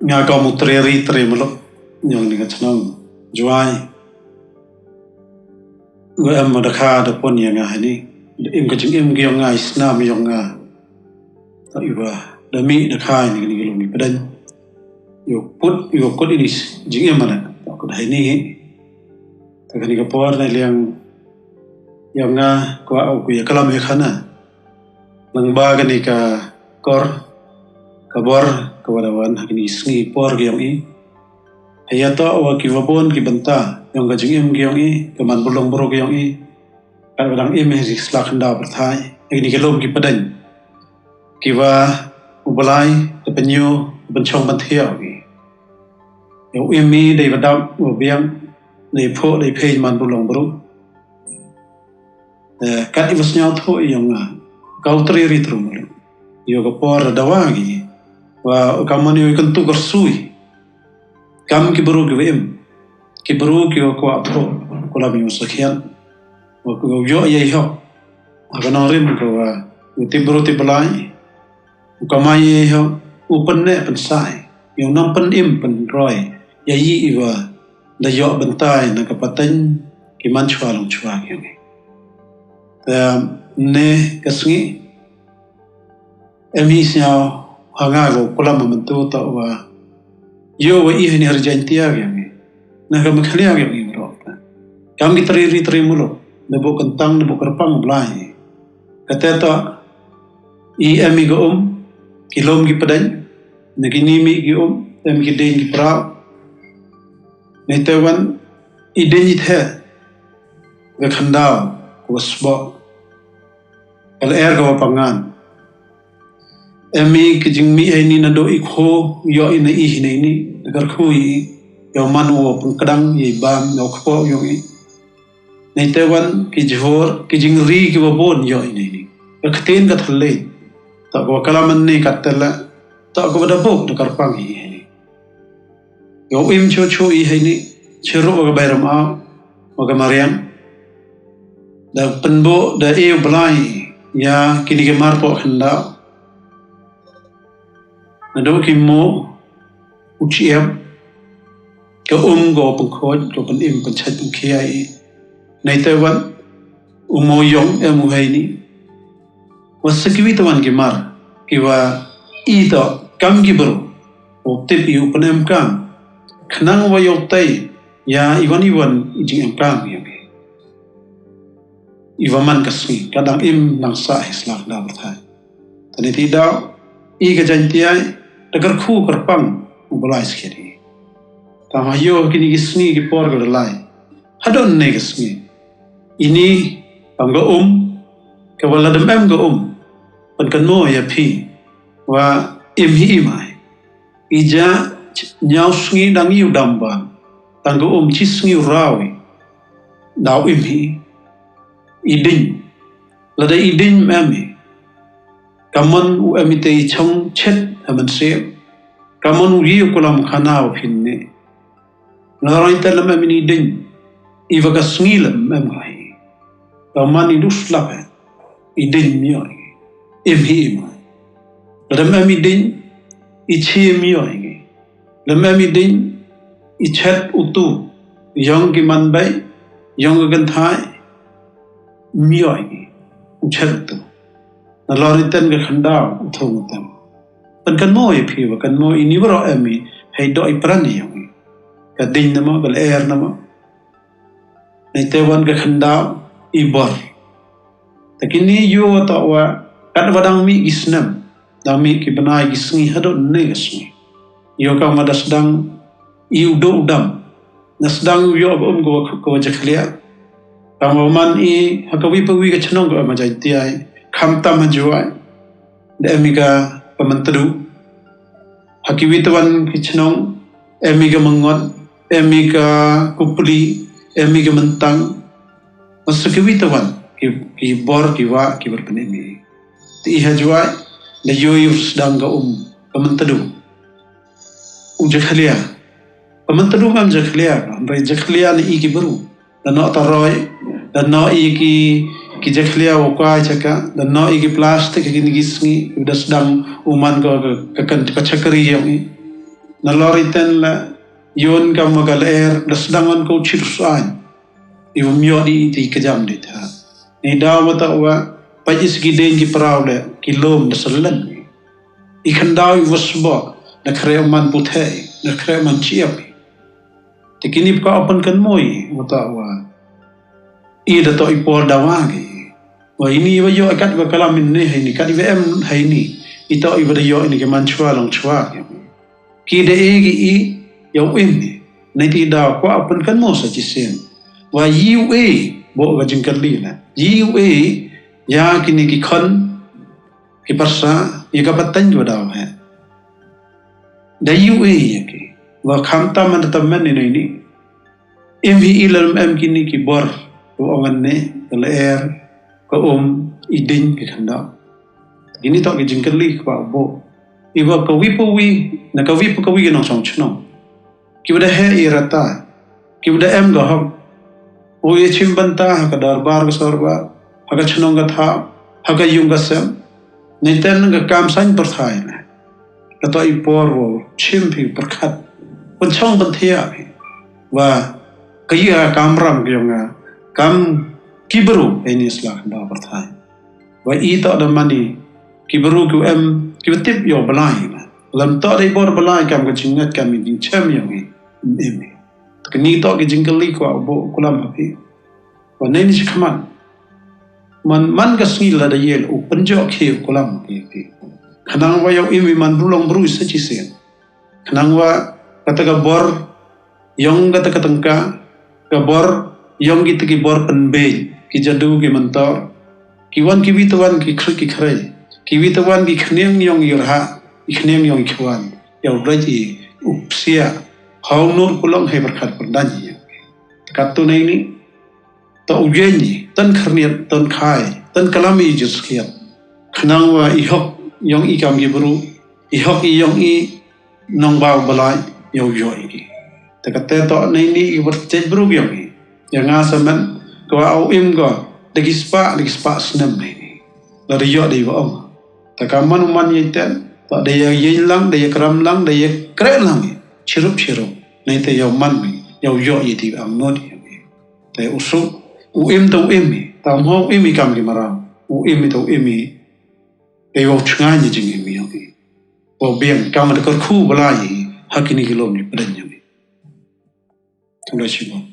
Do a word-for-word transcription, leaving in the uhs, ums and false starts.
Nga ka mu tre ri tre muluk ïong ni ka chnong Jwai. Wa em da kha da pun ïa nga hani. Im ka jingim ki ïong nga, i snam ïong nga. Ta iwa da mi da kha ni ni lung ni pdeng. Ïo put ïo kut ini jingim mana. Ta kut hani. Ta kani ka por na liang ïong nga kwa u ku ïa kalam ïa khana. Nang ba kani ka kor ka bor ka wada wan ha kani sngi por ki ïong i. Haya to wa ki wabon ki bynta ïong ka jingim ki ïong i, ka man bulong bro ki ïong i. Ka wadang im hi slak hynda pyrthai ha kani ka lum ki pdeng. Ki wa u Blai da pynïo da pynchong ban thiaw ki. Ïa u im i dei wadap wa biang dei pho dei phej man bulong bro. Kat iwa sñiaw tho ïong nga ka u tri ri tru mulu. Ïo ka por da dawa gi wa ka man ïo kan tu kar sui. Kam ki bru ki wa im ki bru ki wa kwa tho kula mi u sakhian. Wa ki wa ïo ïa ïo ha ka nong rim ka wa u ti bru ti Blai. U kamai ïa u pynne pynsai ïa u nang pynim pynroi ïa i iwa da ïoh byntai na ka pateng ki man chwa long chwa ki ïong. Te ne ka sngi em hi sñiaw ha nga ko kulam myntu to wa ïo wa i hani har Jaintia ki ïong. Na ka Meghalaya ki ïong ro. Kam ki tri ri tri muluk da bo kentang da bo kerpang Blai. Kata to i em i ka um ki lum ki pdeng na ki nimi ki um em ki ding ki prau. Ni te wan i ding i the ga khandau ko sbo. Ka lyer ka wa pangan. Em i ki jingmih hei ni na do i kho ïo i na i hi nei ni na kar kho i ïo man u wa pengkedang i bam ïo kho ïo i. Nei te wan ki jhor ki jingri ki wa bon ïo i nei ni. Ka ktien ka thalei. Ta ko kalaman ni ka tela ta ko da bok da karpang i hei ni. Ïo im chu chu i hei ni. Chiru wa ka bai ram au wa ka mariang. Da penbo da e u Blai ïa kini ki mar po khanda. Na do ki mo u chi em ka um go pengkhoj go penim penchaj pengkhia i. Nei te wan u mo ïong em u hei ni. Wa sa kiwi te wan ki mar ki wa i to kam ki bru u tip i u penem kam. Khnang wa ïo tei ïa i wan i wan i jing em kam ïa ki. I wa man ka sngi ka dang im nang sa hi slak da berthai. Tani ti daw i ka Jaintia da kar khu kar pang u Blai skhet i. Tam ha ïo kini ki sngi ki por ka da lai. Hadon ne ka sngi ini pang ka um ka wa la dem em ka um. Pan kan mo ïa phi wa im hi i mai. I ja ñiaw sngi dang ïu dam ban tang ka um chi sngi u rawi. Daw im hi i ding lada i ding em hi. Ka man u em i te i chong chet ha man se ka man u ïu kulam khana u phin ne. Na roi te lam em i ding i wa ka sngi lam em hi. Ka man i du slap he i ding mi oi im hi im. Lada em i ding i chi mi oi. Lada em i ding i chet u tu ïong ki man bai ïong ka kan thai mi oi u chet u tu. Na lor i ten ka khandau u thong u tem. Pan kan mo i phi wa kan mo i ni bro em i hei do i pran i ïong i. Ka ding na mo ka ler na mo. Nei te wan ka khandau i bor. Ta kini ïo ta wa kat wa dang mi ki snem dang mi ki bnai ki sngi hadon ne ka sngi. Ïo ka ma da sdang i u do u dam na sdang u ïo ba um ko ko jakhlia. Ka ma man i ha ka wi pa wi ka chnong ko ma Jaintia i kham tam ha Jwai. Da em i ka ka Myntdu ha ki wi te wan ki chnong em i ka Myngot em i ka Kupli em i ka Myntang. Masa ki wi te wan ki ki bor ki wa ki bor pynimi. Ti i ha Jwai da ïo i sdang ka um ka Myntdu. U jakhlia ka Myntdu ngam jakhlia ka re jakhlia ni i ki bru. Da no ta roi da no i ki ki jakhlia wa kwai chaka, da noh i ki plastik ha kini ki sngi, da sdang u man ko ka, ka, ka, ka chakri yong i. Nalor i ten la, yon kam wa ka lyer, da sdang on ko chir sain. I wam yo di i ti ka jam di tha. Ni daw wa ta wa, pa is ki deng ki parau le, ki lom da salen. I khandaw i wasbo, da kre man puthe, da kre man chiap. Te kini pka open kan moi, wa ta wa. I da to i por da wa gi. Wa ini wa yo kat wa kalam ini hai ni, kat i wa em hai ni. I to i wa da yo ini ke man chwa long chwa. Ki da e ki i, yow im ni. Nai ti da kwa open kan mo sa chi sien. Wa yi u e, bo wa jingkali na. Yi u e, ya kini ki khon, ki parsa, ya ka pateng wa da wa he. Da yi u e ya ki. Wa kham tam man tam man ni nai ni. Im hi i lem em kini ki bor, u ong ne, ka lyer, ka um, i ding, ka khandaw. Kini to ki jingkali ka ba bo. I wa ka wi pa wi, na ka wi pa ka wi ki nong chong chnong. Ki wa da he i rata, ki wa da em ka hok. U ye chim banta, ha ka darbar ka sorbar, ha ka chnong ka tha, ha ka yung ka sem. Ni ten ka kam sain perthai na. Ka to i por wo, chim phi perkhat. Pun chong ban thia phi. Wa, ka yi ha kam ram ka yong nga. Kam ki bru, e ni sla ka da perthai. Wa i to da mani, ki bru ki em, ki wa tip yo balai na. Lam to da i bor balai kam ka jingat kam i jingchem yong i. Em i. Kini to ki jingkali kwa bo kulam ha phi. Wa nai ni chi khaman. Man, man ka sngi la da yel, u penjo ki kulam ki phi. Khanang wa yow im i man bru long bru sa chi sien. Khnang wa kata ka bor, yong kata ka tengka, ka bor, yong kita ki bor penbej, ki jadu ki mentor, ki wan ki wi tawan ki khrut ki khrei, ki wi tawan ki khniang yong i rha, ki khniang yong i khwan, yow raj i upsia, hau nur kulong hai berkat perdan i. Katu nai ni, to u yen i, tan kharniat, tan khai, tan kalam i jir skiat. Khnang wa i hok, yong i kam ki bru, i hok i yong i, nong bau balai, yow yo i ki. Te kate to nai ni i wat chej bru yong i. Ya nga sa men, ko au im ko, da ki spa, da ki spa snem nai ni. La da yo da i wa ong. Te ka man u man ye ten, to da ya yen lang, da ya kram lang, da ya kre lang i. Chirup chirup, nai te yow man mi, yow yo i ti am not i. Te u su, u im te u im i, ta mo u im i kam ki mara, u im i te u im i, te yow chnga ni jing im i yong i. Bo biang kam da kar khu balai i, ha kini ki lom ni pren yong i. Thank you.